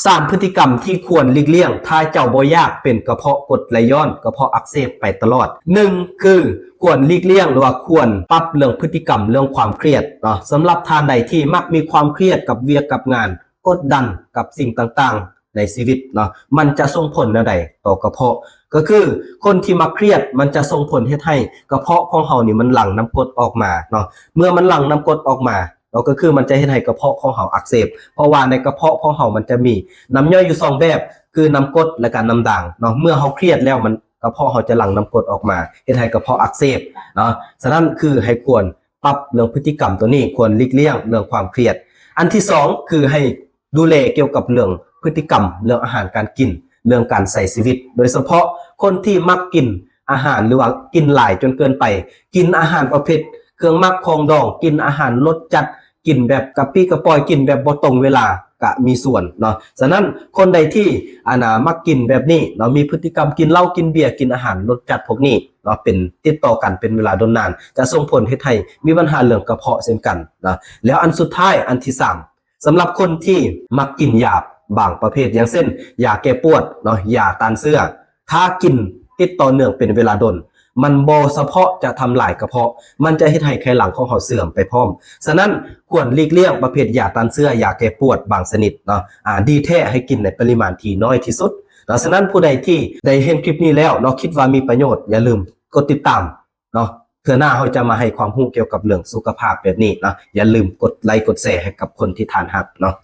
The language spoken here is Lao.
ສາມ ພຶດຕິກຳທີ່ຄວນຫຼີກລ່ຽງ ຖ້າເຈົ້າບໍ່ຢາກເປັນກະເພາະກົດໄຫຼຍ້ອນ ກະເພາະອັກເສບໄປຕະຫຼອດ. ໜຶ່ງ ຄືຄວນຫຼີກລ່ຽງ ຫຼືວ່າຄວນປັບເລື່ອງພຶດຕິກຳເລື່ອງຄວາມຄຽດເນາະ. ສຳລັບທ່ານໃດທີ່ມັກມີຄວາມຄຽດກັບວຽກກັບງານ ກົດດັນກັບສິ່ງຕ່າງໆໃນຊີວິດເນາະ ມັນຈະສົ່ງຜົນແນວໃດຕໍ່ກະເພາະ? ກໍຄືຄົນທີ່ມັກຄຽດ ມັນຈະສົ່ງຜົນເຮັດໃຫ້ກະເພາະຂອງເຮົານີ້ມັນຫຼັ່ງນ້ຳກົດອອກມາເນາະ. ເມື່ອມັນຫຼັ່ງນ້ຳກົດອອກມາເນາະ ກໍຄືມັນຈະເຮັດໃຫ້ກະເພາະຂອງເຮົາອັກເສບ ເພາະວ່າໃນກະເພາະຂອງເຮົາມັນຈະມີນ້ຳຍ່ອຍຢູ່ສອງແບບ ຄືນ້ຳກົດ ແລະກະນ້ຳດ່າງເນາະ. ເມື່ອເຮົາຄຽດແລ້ວ ມັນ ກະເພາະເຮົາຈະຫຼັ່ງນ້ຳກົດອອກມາ ເຮັດໃຫ້ກະເພາະອັກເສບເນາະ. ສະນັ້ນຄືໃຫ້ຄວນປັບເລື່ອງພຶດຕິກຳໂຕນີ້ ຄວນຫຼີກລ່ຽງເລື່ອງຄວາມຄຽດ. ອັນທີສອງ ຄືໃຫ້ ດູແລກ່ຽວກັບເລື່ອງພຶດຕິກຳ ເລື່ອງອາຫານການກິນ ເລື່ອງການໃຊ້ຊີວິດ ໂດຍສະເພາະຄົນທີ່ມັກກິນອາຫານ ຫຼືວ່າກິນຫຼາຍຈົນເກີນໄປ, ກິນອາຫານປະເພດເຄື່ອງໝັກຂອງດອງ, ກິນອາຫານລົດຈັດ, ກິນແບບກະປິກະປອຍ, ກິນແບບບໍ່ຕົງເວລາ ກະມີສ່ວນເນາະ. ສະນັ້ນຄົນໃດທີ່ ອັນນ່າ ມັກກິນແບບນີ້ເນາະ, ມີພຶດຕິກຳກິນເຫຼົ້າ, ກິນເບຍ, ກິນອາຫານລົດຈັດພວກນີ້ເນາະ ເປັນຕິດຕໍ່ກັນເປັນເວລາດົນນານ ຈະສົ່ງຜົນເຮັດໃຫ້ມີບັນຫາເລື່ອງກະເພາະເຊັ່ນກັນເນາະ. ແລ້ວອັນສຸດທ້າຍ ອັນທີສາມ ສຳລັບຄົນທີ່ມັກກິນຢາບາງປະເພດ ຢ່າງເຊັ່ນ ຢາແກ້ປວດເນາະ, ຢາຕ້ານເຊື້ອ ຖ້າກິນຕິດຕໍ່ເນື່ອງເປັນເວລາດົນ ມັນບໍ່ສະເພາະຈະທຳລາຍກະເພາະ, ມັນຈະເຮັດໃຫ້ໄຂຫຼັງຂອງເຮົາເສື່ອມໄປພ້ອມ. ສະນັ້ນຄວນຫຼີກລ່ຽງປະເພດຢາຕ້ານເຊື້ອ, ຢາແກ້ປວດບາງຊະນິດເນາະ, ອາ ດີແທ້ໃຫ້ກິນໃນປະລິມານທີ່ນ້ອຍທີ່ສຸດເນາະ. ສະນັ້ນຜູ້ໃດທີ່ໄດ້ເຫັນຄລິບນີ້ແລ້ວເນາະ, ຄິດວ່າມີປະໂຫຍດ, ຢ່າລືມກົດຕິດຕາມ ເນາະ, ເທື່ອໜ້າເຮົາຈະມາໃຫ້ຄວາມຮູ້ກ່ຽວກັບເລື່ອງສຸຂະພາບແບບນີ້ເນາະ. ຢ່າລືມກົດໄລກົດແຊໃຫ້ກັບຄົນທີ່ທ່ານຮັກເນາະ.